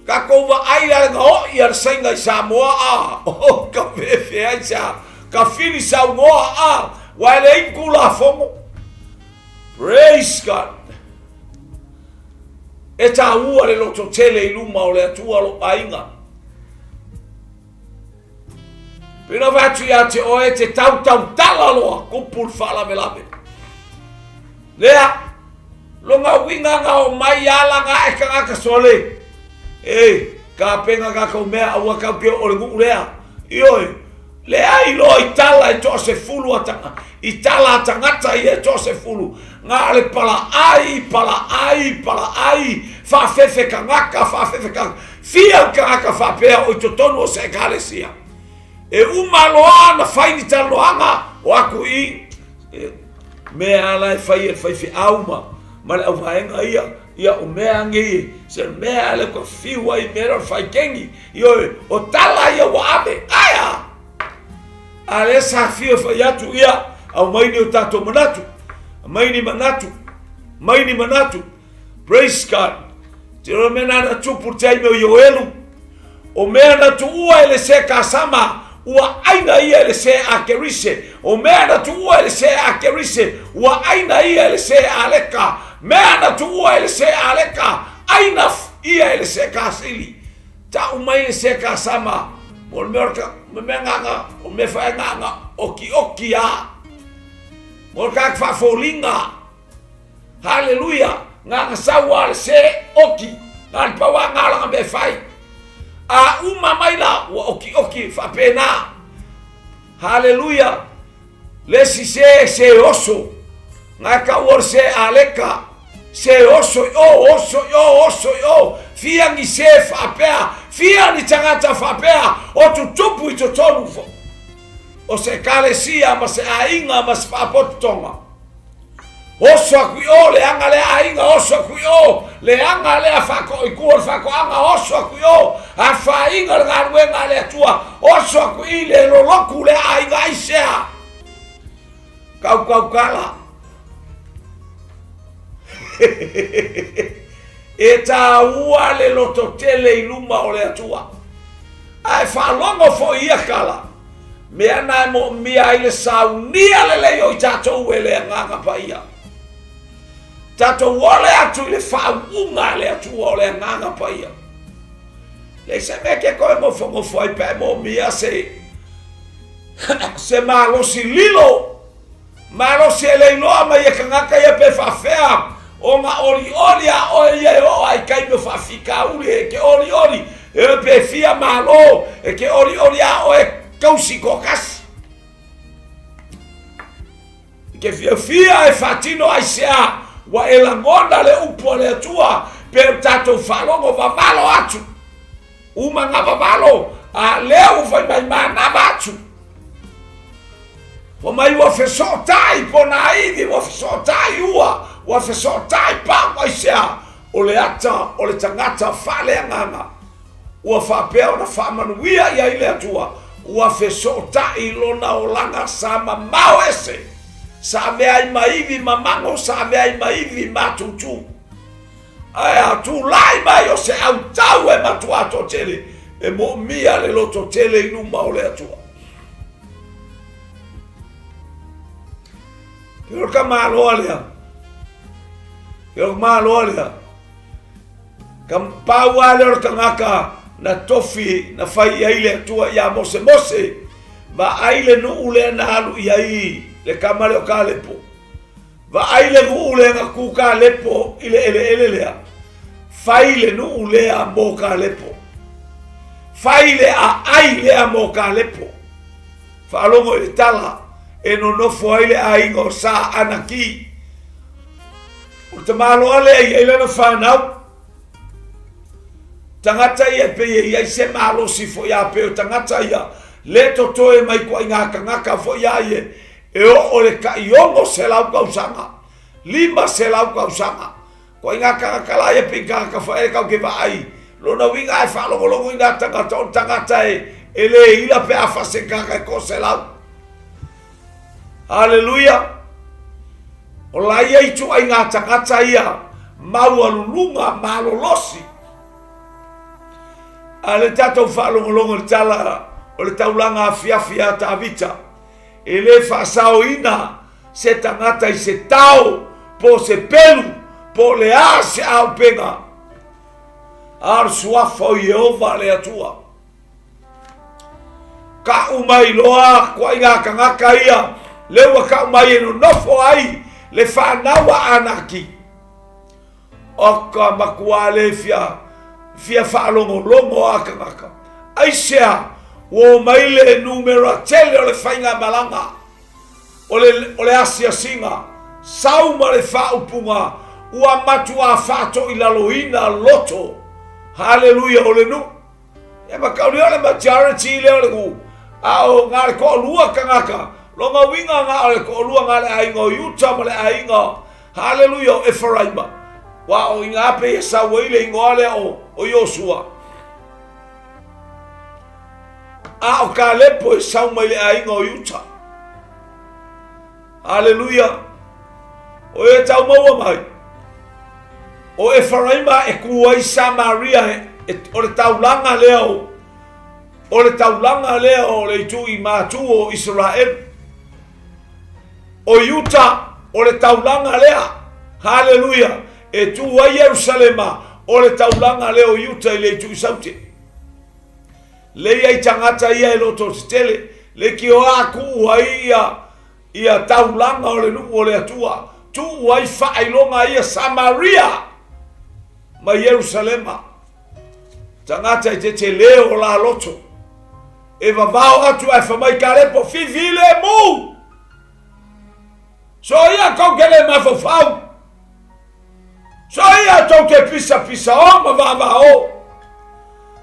Tatou vaai la le gaoi a le Saina i Samoa a, oh, ka fefe ai sa, ka fili saunoa a, ua e leai ni Tulafono. Praise God. E taua le lototele i luma o le Atua lou aiga. Pei ona fai atu ia te oe te tautautala loa kupu le faalavelave. Lea, lona uiga na o mai ala na e tagata sole. E, tapena tatou mea aua tau te oo le nuu lea. Ioe, leai loa i tala e toasefulu a tanga, i tala a tagata ia e toasefulu. Na o le palaai, palaai, palaai, faafefe tagata, faafefe tagata. Fia le tagata faapea o i totonu o se Ekalesia. E uma loa ona fai ni talanoaga, o atu i i, mea la e fai e le faifeau ma, ma le auvaega ia, ia o mea nei, se mea le ka fiu ai mea o le faikeni, ioe, o tala ia ua ave, aia! A lea sa fia fai atu, ia, aumai ni o tatou manatu, aumai ni manatu, aumai ni manatu, Praise God. Te roa mea nana tupu te aime o Ioelu. O mea na tuua e le se kasama, ua aina ia e le se a Kerise. O mea na tuua e le se a Kerise, ua aina ia e le se a Leka. Mea na tuua e le se a Leka, aina ia e le se kasili. Tau mai le se kasama. Mo le mea o le mea nganga, o mea foi nganga okioki a. Mo le kaka faafoliga. Haleluia! Nganga sau a le se oki, na le pau a ngalaga mea fai. A uma mai la, ua okioki faapena. Haleluia! Le isi se, se oso. Nga e kau o le se aleka. Se oso i o, oso i o, oso i o. Fia ni se faapea, fia ni tagata faapea, o tutupu i totonu fo. O se ekalesia ma se aiga ma se faapototoga. Oso aku i o le aga lea aiga, oso aku i o le aga lea faatoaikua le faatoaga, oso aku i o afaina le galuega a le Atua, oso aku i le loloku lea aiga aisea. Kaukaukala. E tāua le lototele i luma o le Atua. Ae faalogo foi ia kala, mea na e moomia ai le saunia lelei o i tatou e le Agaga Paia. Tatou ole atu i le faauuga a le Atua o le Agaga Paia. Leai se mea ke koe nofonofo ai pe a e moomia se se malosi lilo Malosi e le iloa mai e kangaka ia pe faafea ona olioli a oe ia e oo ai taimi o faafitauli e ke olioli e oe pe fia malo e ke olioli a oe tausi toatasi. E ke fiafia e faatino aisea ua e lagona le upu a le Atua pe o tatou faalogo vavalo atu. Uma na vavalo a lea ua fai mai manava atu. Fai mai ua fesootai pona ivi, ua fesootai ua, ua fesootai pau aisea o le ata o le tagata faaleagaga ua faapea ona faamanuia i ai le Atua, ua fesootai lona olaga sa mamao ese, sa avea ai ma ivi mamago, sa avea ai ma ivi matutu. Ae a tulai mai o se autau e matuā toatele, e moomia le lototele i luma o le Atua. Ke o ka maloa lea. Ke o maloa lea. Ka pau a lea o le tagata na tofi na fai i ai le Atua iā Mose. Mose, vaai le nuu lea na alu i ai le kama lea o Kalepo. Vaai le nuu lea na kū Kalepo i le eleele lea. Fai le nuu lea mo Kalepo. Fai le aai lea mo Kalepo. Faalogo i le tala e nonofo ai le aiga o Sa Anaki. O le tamaloa lea e i ai lana fanau. Tagata ia e pei e i ai se malosi foi a pei o tagata ia le totoe mai ituaiga tagata foi a ia e oo le tai 600 tausaga, 500 tausaga. Ituaiga tagata la ia pei tagata foi e tau te vaai. Lona uiga e faalogologo i nā tagata o le tagata e, e le ila pe a fa se tagata e 100. Haleluia! O la ia ituaiga tagata ia maualuluga malolosi. A le tatou faalogologo i le tala o le taulaga afiafi a Tavita, e le faasaoina se tagata i se tao po o se pelu po o le a se aupega, a o le suafa o Ieova le Atua. Ka'u mai loa ituaiga tagata ia, lea ua ka'u mai e nonofo ai le fanau a Anaki. O ka makuā le fia, fia faalogologo a tagata. Aisea ua o mai le numera tele o le faigamalaga, o le, o le asiasiga, sau ma le faaupuga, ua matuā faatoilaloina loto, haleluia, o le nuu. E makauli o le majority lea o le nuu, a o na le toalua tagata, lona uiga na o le toalua na le aiga o Iuta ma le aiga, haleluia, o Eferaima. Ua o ina pei e sau ai le igoa lea o, o Iosua. A o Kalepo e sau mai le aiga o Iuta. Haleluia! O e tau maua mai. O Efaraima e kū ai Samaria e, e, o le taulaga lea o, o le taulaga lea o le itu i matu o Israel. O Iuta, o le taulaga lea, haleluia, e tū ai Ierusalema, o le taulaga lea o Iuta i le itu i Saute. Lei ai tagata ia e loto tetele, leitioa tuu ai ia ia taulaga o le nuu o le Atua, tuu ai faailoga ia Samaria ma Ierusalema. Tagata e tetele o la loto, e vavao atu ae fai mai Kalepo, fifilemu! Soia tou te le mafaufau! Soia tou te pisapisa o ma vaavao!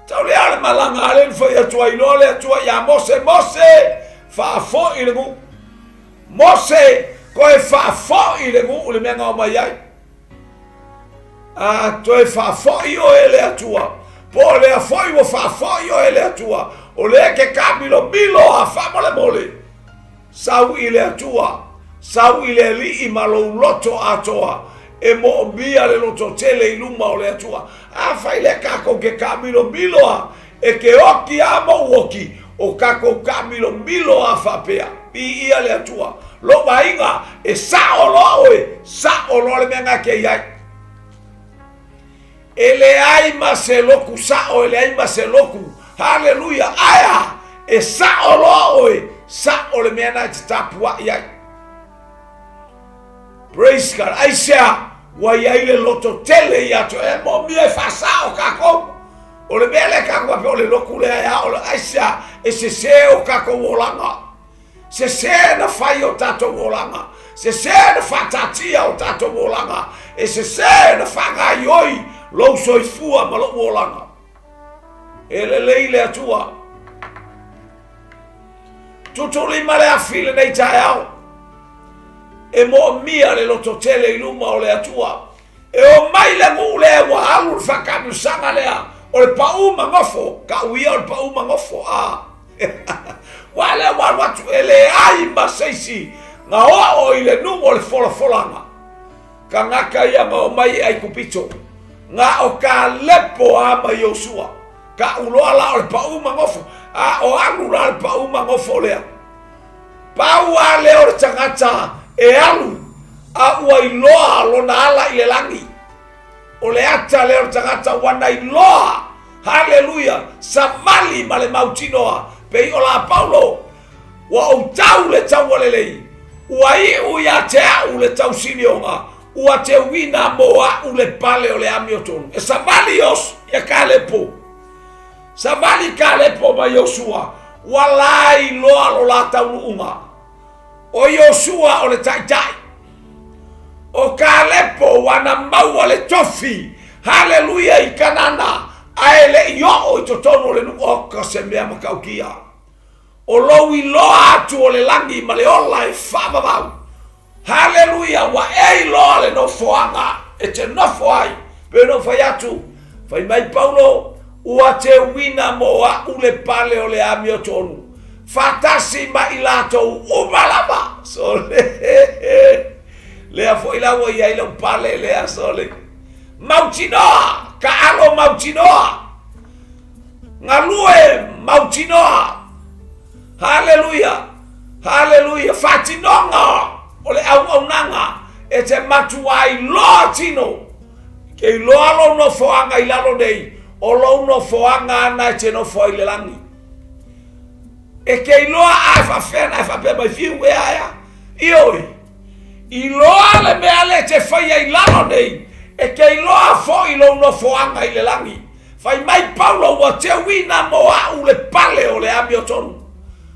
Tau lea le malaga a le na fai atu ai loa le Atua ia Mose, Mose, faafoi le nuu. Mose, toe faafoi le nuu le mea na omai ai. A toe faafoi oe e le Atua, po o lea foi ua faafoi oe e le Atua, o lea e te taamilomilo a faamolemole. Sau i le Atua, sau i le Alii ma lou loto atoa, e moomia le lototele i luma o le Atua. Afai lea tatou te taamilomilo a, e te oti a ma ou oti, o tatou taamilomilo a faapea, Viia le Atua. Lou aiga, e sao loa oe, sao loa le mea na e te i ai. E leai ma se loku sao, e leai ma se loku. Haleluia! Ae a? E sao loa oe, sao le mea na e te tapuai ai. Praise God. Aisea? Ua i ai le loto tele ia te oe. E moomia e faasao tatou. O le mea lea tatou faapea o le lotu lea e a o le aisea? E sese o tatou olaga. Sese na fai o tatou olaga. Sese na faataatia o tatou olaga. E sese na faagaoioi lou soifua ma lou olaga. E lelei le Atua. Tutulima le afi i lenei taeao. E moomia le lototele i luma o le Atua. E omai le nuu lea ua alu le faataamilosaga lea o le pau ma nofo, tau ia o le pau ma nofo, a. Ua lea ua alu atu e leai ma se isi na oo i le nuu o le folafolaga. Tagata ia na omai i Aikupito, na o Kalepo a ma Iosua. Tau loa la o le pau ma nofo, a o alu la le pau ma nofo lea. Pau a lea o le tagata e alu a ua iloa lona ala i le lagi. O le ata lea o le tagata ua na iloa. Haleluia! Savali ma le mautinoa pei o la Paulo. Ua ou tau le taua lelei, ua iu ia te au le tausinioga, ua teuina mo a'u le pale o le amiotonu. E savali os ia Kalepo. Savali Kalepo ma Iosua, ua lailoa lo la taunuuga. O Iosua o le taitai. O Kalepo ua na maua le tofi, haleluia, i Kanana, ae le i oo i totonu o le nuu. Oka se mea matautia. O lou iloa atu o le lagi ma le ola e faavavau. Haleluia! Ua e iloa le nofoaga e te nofo ai. Pei ona ou fai atu, fai mai Paulo, Ua teuina mo a'u le pale o le amiotonu, faatasi ma i latou uma lava. Sole! Lea foi la ua i ai lou pale lea, sole. Mautinoa! Taalo mautinoa! Galue mautinoa! Haleluia! Haleluia! Faatinoga o le auaunaga e te matuā iloa tino. Ke iloa lou nofoaga i lalo nei, o lou nofoaga ana e te nofo ai i le lagi. E te iloa a e faafefea na e faapea mai fiu ea ea. Ioe, iloa le mea lea e te faia i lalo nei, e te iloa foi lou nofoaga i le lagi. Fai mai Paulo, ua teuina mo a'u le pale o le amiotonu,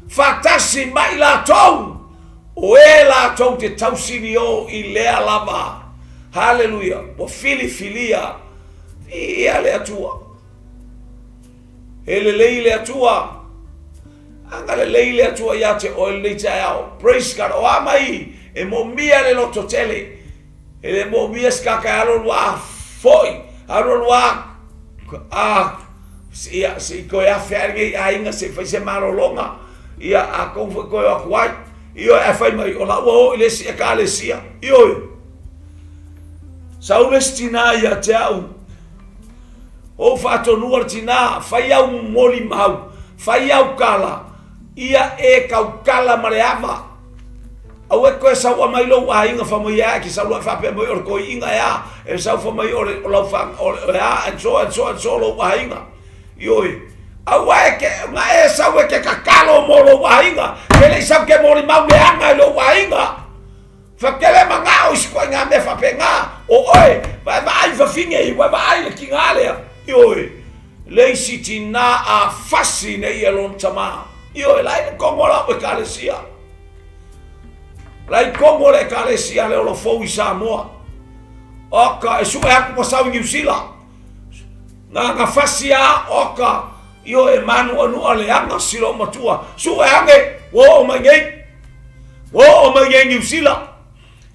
faatasi ma i latou o e latou te tausinio i lea lava. Haleluia! Ua filifilia ia le Atua. He lelei le Atua. Agalelei le Atua ia te oe lenei taeao. Praise God. O a mai e moomia le lototele. E le moomia se tagata e alu alu a foi, alu alu a a ia se i toe afe ae lenei aiga se i fai se malologa, ia a tou foi toe o atu ai. Ioe, ae fai mai, o la ua oo i le isi ekalesia. Ioe. Sau le isi tinā ia te a'u, ou faatonua le tinā, fai au molimau, fai au tala, ia e tautala ma le ava. Aua e toe saua mai lou aiga fai mai e a, e te sau loa e faapea mai o le toeaina e a, e sau fai mai o le o lau fa o le a and so and so and so lou aiga. Ioe. Aua e ke, na e sau e ke tatalo mo lou aiga, ke le i sau ke molimau leaga i lou aiga. Fakele manao i si koaiga mea faapena, o oe, vae vaai fafine i, ua vaai le tiga lea. Ioe, le isi tina a fasi nei e lona tama. Ioe, la i totonu o lau ekalesia. La i totonu o le ekalesia le olofou i Samoa. Oka, e sue atu ma sau i Niu Sila. Na na fasi a oka, ioe, manuanua leaga si lou matua. Sue ane, ua oo mai nei. Ua oo mai nei Niu Sila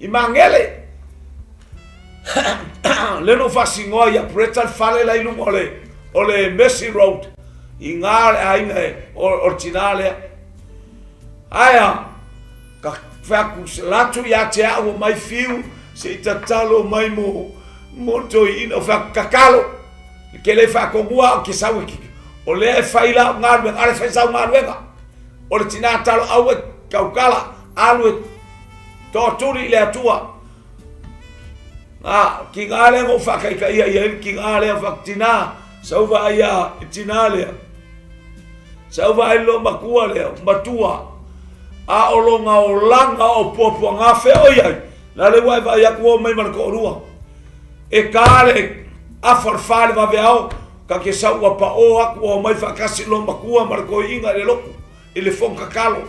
i Magele. Lea na ou faasinoa ia Bretta le fale la i luga o le, o le Mercy Road i gā le aiga e, o, o le tinā lea. Ae a, ka fai atu, latu ia te au o mai fiu, se i tatalo mai mo, mo toeaina. Ou fai atu, tatalo, e te le faatonua au ke sau e ki, o lea e fai lau galuega, a le fai sau galuega. O le tinā talo aua e tautala, alu e toatuli i le Atua. A, tiga lea na ou faataitaia i ai le tiga lea, fai atu, tinā, sau vaai a le tinā lea. Sau vaai le matua lea, matua. A o lona olaga o puapuaga fea o i ai, la le ua e vaai atu o mai ma le toalua. E ta le afa o le fa i le vaveao, ta te sau ua pao atu ua omai faatasi lou matua ma le toeaina i le lotu, i le fono tatalo.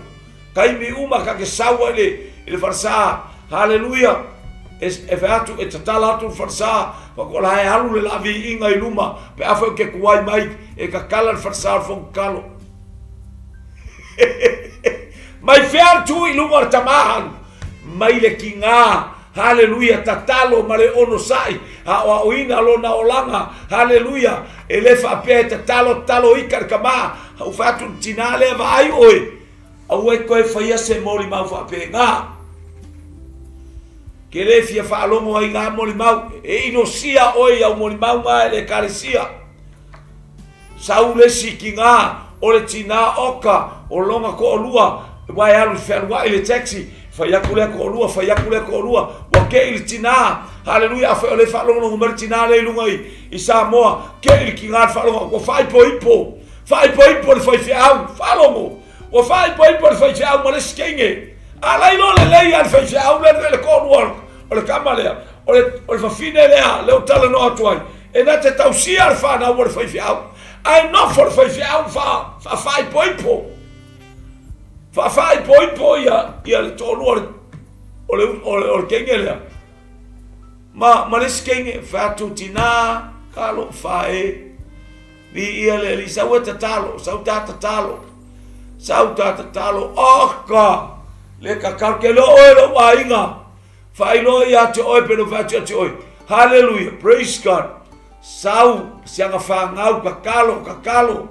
Taimi uma ta te sau ai i le falesa, haleluia, e, e fai atu, e tatala atu le falesa, faatoa la e alu le laaviiga i luma, pe afai ou te tuai mai, e tatala le falesa o le fono tatalo. Mai fea le tu i luga o le tama alu? Mai le tiga Haleluia, tatalo ma le onosai, aoaoina lona olaga. Haleluia, e le faapea e tatalo, tatalo ika le tama, au fai atu le tina lea vaai oe, aua e toe faia se molimau faapena. Ke le fia faalogo ai ngā molimau, e inosia oe i au molimau ngā e le ekalesia. Sau le isi tiga o le tina oka o lona toalua ua e alu fealuai le taxi fai atu lea toalua fai atu lea toalua ua kei le tina haleluia afai o le faalogologo mai le tina lea i luga i, i Samoa kei le tina le faalogo ua faaipoipo faaipoipo le faifeau faalogo ua faaipoipo le faifeau ma le isi teine a la iloa lelei a le faifeau lea le toalua o le tama lea o le, o le fafine lea lea o talanoa atu ai E na te tausia le fanau a le faifeau, ae nofo le faifeau faafaaipoipo. Faafaaipoipo ia, ia le toalua o le, o le, o le teine lea. Ma, ma le isi teine, fai atu tinā, talofa e. Viia le Alii, sau e tatalo, sau ta tatalo. Sau ta tatalo, oka! Le tatalo, ke loa oe lou aiga. Faailoa ia te oe pe no fai atu ia te oe. Hallelujah. Praise God. Sau, siaga whangau, kakalo, kakalo.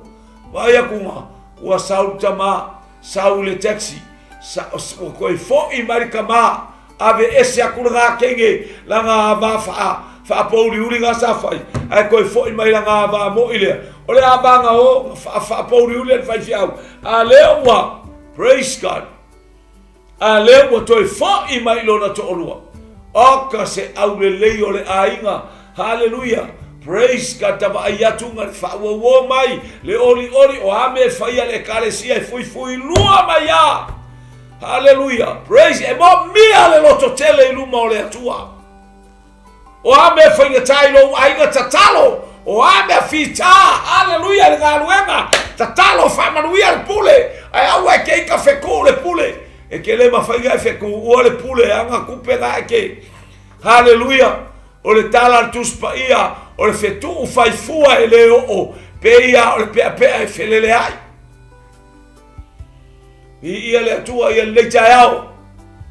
Vai aku ngā, ua sau tama, sau le taxi. Sa, ua koe fo'i mai le tama, ave ese aku le ngā kenge, la ngā wā wha, whaapouriuri ngā sa whai, ae koe fo'i mai la ngā wā mo'i lea. O le a wānga o, wha, whaapouriuri le whai whiau. A lea ua, praise God. A lea ua toe fo'i mai i lona to'olua. Oka se aulelei o le aiga. Haleluia! Praise God! Ta vaai atu nga le faauauo mai, le olioli o a mea e faia le Ekalesia e fuifui lua mai a. Haleluia! Praise! E moomia le loto tele i luma o le Atua. O a mea faigata i lou aiga tatalo, o a mea fita, haleluia i le galuega, tatalo faamanuia le pule, ae aua e ke ika feku le pule, e ke le mafaiga e fekuua le pule, aga kupe ga e ke. Haleluia, o le tala a le Tusi Paia, o le fetuu faifua e le oo, peia o le peapea e feleleai. Viia le Atua ia lenei taeao.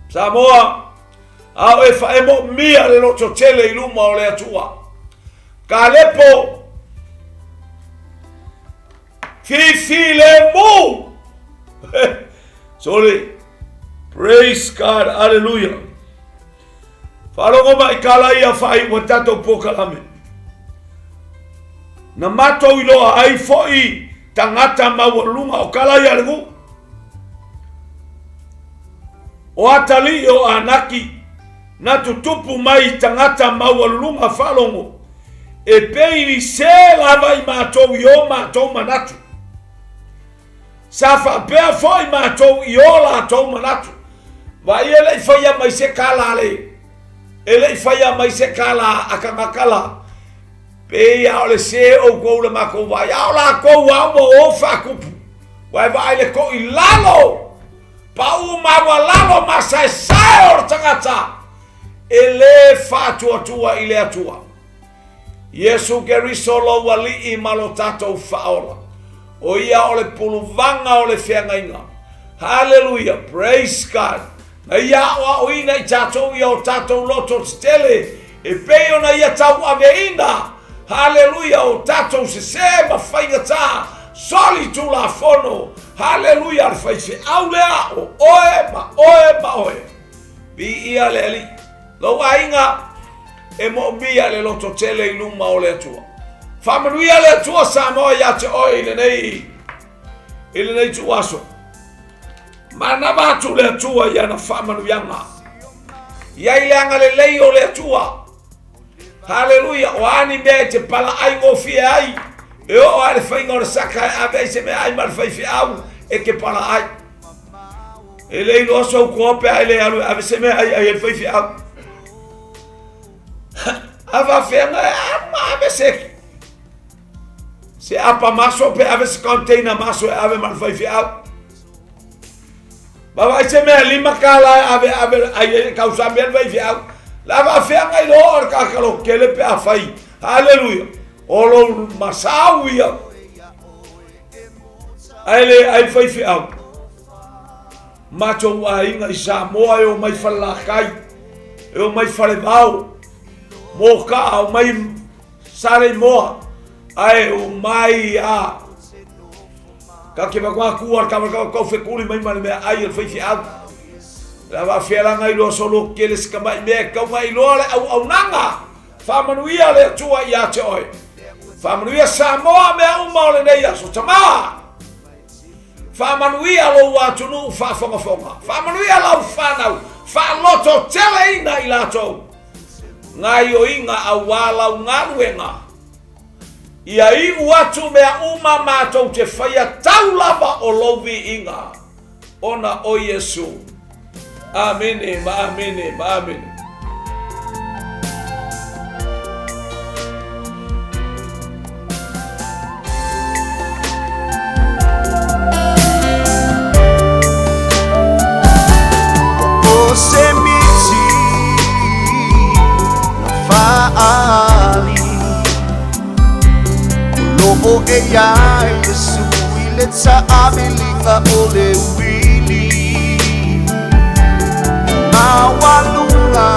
Samoa, a o e faemoomia le loto tele i luma o le Atua. Kalepo, fifi le mu. Sorry. Praise God. Hallelujah. Faalogo mai kala ia whai ua tatou pōkalame. Na matou iloa ai fo'i tagata maualuluga o kala ia le nuu. O atalii o Anaki na tutupu mai i tagata maualuluga faalogo, e pei ni se lava i matou i o matou manatu. Sa faapea foi matou i o latou manatu. Vaai e le i faia mai se tala a le, e le i faia mai se tala a tagata la, pei a o le se outou le matou vaai, a o latou a ua o faatupu. Ua e vaai le toilalo, pau maualalo masaesae o le tagata, e lē faatuatua i le Atua. Iesu Keriso lou Alii ma lo tatou Faaola. O ia o le puluvaga o le feagaiga. Haleluia! Praise God! Na ia aoaoina i tatou ia o tatou loto tetele e pei ona ia tauaveina, haleluia, o tatou sesē ma faigata soli tulafono, haleluia, le faifeau lea o oe ma oe ma oe. Viia le Alii. Lou aiga e moomia le lototele i luma o le Atua. Faamanuia le Atua Samoa ia te oe i lenei i lenei tuuaso. Manava atu le Atua i ana faamanuiaga. Iai le agalelei o le Atua. Haleluia, o a ni mea e te palaai gofie ai, e oo lava i le faiga o le saka e ave ai se meaai ma le faifeau e te palaai. E le iloa sou toa pe a e le alu e ave se meaai ai e le faifeau. A faafeaga e alu ma ave se se apa maso pe ave se container maso e ave ma le faifeau. Vaavaai se mea $5 e ave ave ai e tausami ai le faifeau. La faafeaga i loa o le tagata lototele pe a fai. Haleluia. O lou masau ia. Ae le ai faifeau. Matou aiga i Samoa e omai Falelatai, e omai Falevao, Mokaa, omai Saleimoa, ae omai a ka ke vaku atu a le kava kau fekuli mai ma le mea ai a le faifeau. Le a faafealaga i loa solo kele se tamai mea e tau mai loa le auaunaga. Faamanuia le Atua ia te oe. Faamanuia Samoa mea uma o lenei aso. Tama! Faamanuia lou atunuu faafogafoga. Faamanuia lau fanau. Faalototeleina i latou gaioiga auā lau galuega. Ia iu atu mea uma matou te faia tau lava o lou viiga ona o Iesu. Amene ma amene ma amene.
O se miti na faali O loo e ia Iesu i le taamiliga o le uili Maualuga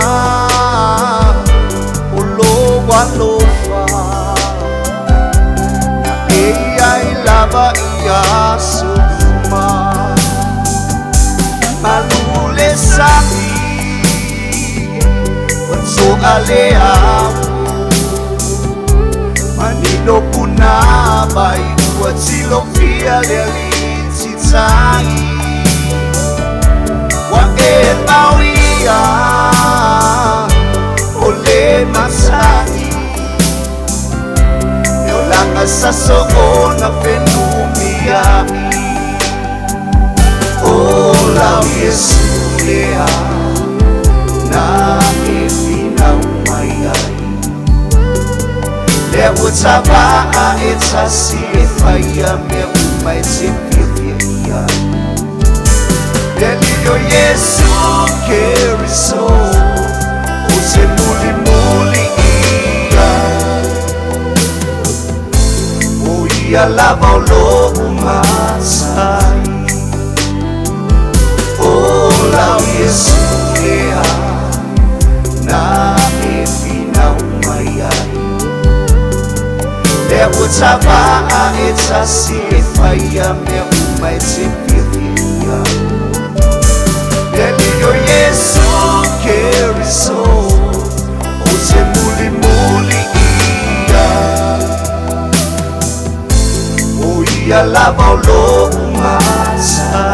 o lou alofa Na e iai lava i aso uma Malu le sami Ua to'a le amu Manino puna mai ua tilofia le alii titai Ua e mauia o le masani E olaga sa soona fenumiai O lau Iesu lea na e finau mai ai Lea ua tavaa e tasi e faia mea uma e te fiafia i ai Le Alii o Iesu Keriso o te mulimuli i ai O ia lava o lou matai O lau Iesu lea na e finau mai ai Lea ua tavaa e tasi e faia mea uma e te fiafia i ai Le Alii o Iesu Keriso o te mulimuli i ai O ia lava o lou matai.